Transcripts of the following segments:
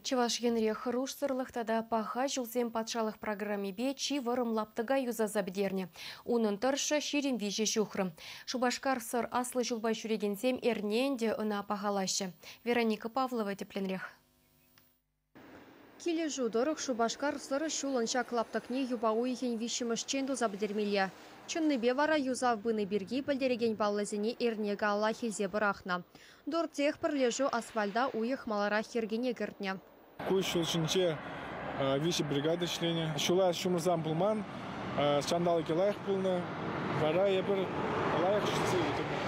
Чӑваш Енре хӑрушсӑрлӑх тата паха ҫулсем патшалӑх программипе чи вӑрӑм лаптӑка юсаса пӗтернӗ. Унӑн тӑршшӗ 23 ҫухрӑм. Шупашкар-Сӑр аслӑ ҫулпа ҫӳрекенсем эрне ӗнтӗ ӑна пахалаҫҫӗ. Вероника Павлова тӗплӗнрех. Килӗшӳ тӑрӑх Шупашкар Сӑр ҫулӑн ҫак лаптӑкне юпа уйӑхӗн 3-мӗшчен туса пӗтермелле. Чӑннипе вара юсав пынӑ пирки пӗлтерекен паллӑсене эрне каяллах илсе пӑрахнӑ. Дортех пӗрлешӳ асфальта уйӑх маларах йӗркене кӗртнӗ. Ку ҫул ҫинче 3 бригада ӗҫленӗ. Ҫула ҫумӑрсам пулман, ҫанталӑкӗ лайӑх пулнӑ. Вара эпир лайӑх ӗҫлесе ӳкрӗмӗр.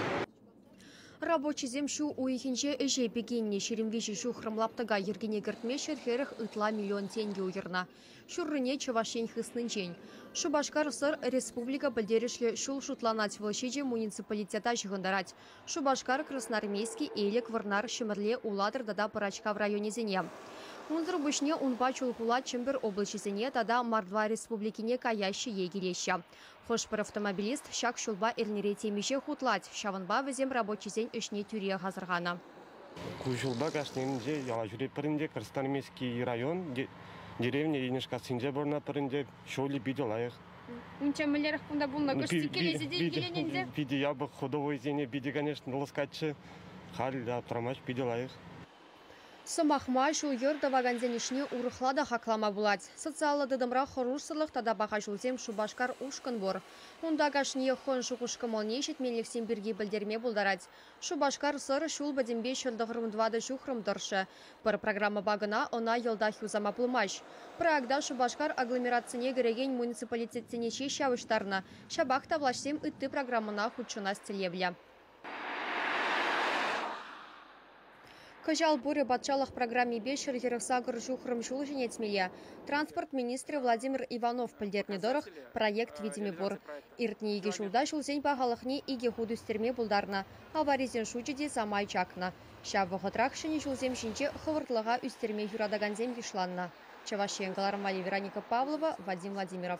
Рабочисем ҫу уйӑхӗнче ӗҫе пикеннӗ 23 ҫухрӑм лаптӑка йӗркене кӗртме 140 ытла миллион тенкӗ уйӑрнӑ. Ҫуррине Чӑваш Ен хыснинчен. Шупашкар-Сӑр республика пӗлтерӗшлӗ ҫул шутланать, вӑл 7 муниципалитета ҫыхӑнтарать. Шупашкар, Красноармейски, Элӗк, Вӑрнар, Ҫӗмӗрле, Улатӑр тата Пӑрачкав районӗсене. Унсӑр пуҫне унпа Чулхула, Чӗмпӗр облаҫӗсене тата Мордва Республикине каяҫҫӗ е килеҫҫӗ. Хӑш-пӗр автомобилист ҫак ҫулпа эрнере темиҫе хутлать, ҫавӑнпа вӗсем рабочисен ӗҫне тӳрех асӑрханӑ. Ку ҫулпа кашнинче яла ҫӳретпӗр ӗнтӗ. Красноармейски район, деревня Енӗшкассинче пурӑнатпӑр ӗнтӗ. Ҫулӗ питӗ лайӑх. Унччен мӗнлерех кунта пулнӑ? Кӑшт сиккелесе те килен ӗнтӗ. Питӗ япӑх ходовойсене питӗ, конечно, лӑскатчӗ. Халь аптрамасть, питӗ лайӑх. Сӑмах май, ҫул-йӗр тӑвакансен ӗҫне урӑхла та хаклама пулать. Социаллӑ тытӑмра хӑрушсӑрлӑх тата паха ҫулсем Шупашкар ушкӑн пур. Унта кашниех хӑйӗн шухӑш-кӑмӑлне ҫитменлӗхсем пирки пӗлтерме пултарать. Шупашкар Сӑр ҫул пӗтӗмпе 194 ҫухрӑм тӑршшӗ. Пӗр программӑпа кӑна ӑна йӑлтах юсама пулмасть. Проекта Шупашкар агломерацине кӗрекен муниципалитетсене ҫеҫ явӑҫтарнӑ. Ҫапах та влаҫсем ытти программӑна хутшӑнас тӗллевлӗ. Кӑҫал пурӗ патшалӑх программипе 148 ҫухрӑм ҫул ҫӗнетмелле. Транспорт министрӗ Владимир Иванов пӗлтернӗ тӑрӑх, проект витӗмӗ пур. Иртнӗ 2 ҫулта ҫулсен пахалӑхне 2 хут ӳстерме пултарнӑ. Аварисен шучӗ те самай чакнӑ. Ҫав вӑхӑтрах ҫӗнӗ ҫулсем ҫинче хӑвӑртлӑха ӳстерме юратакансем йышланнӑ. Чӑваш Ен кӑларӑмвалли Вероника Павлова, Вадим Владимиров.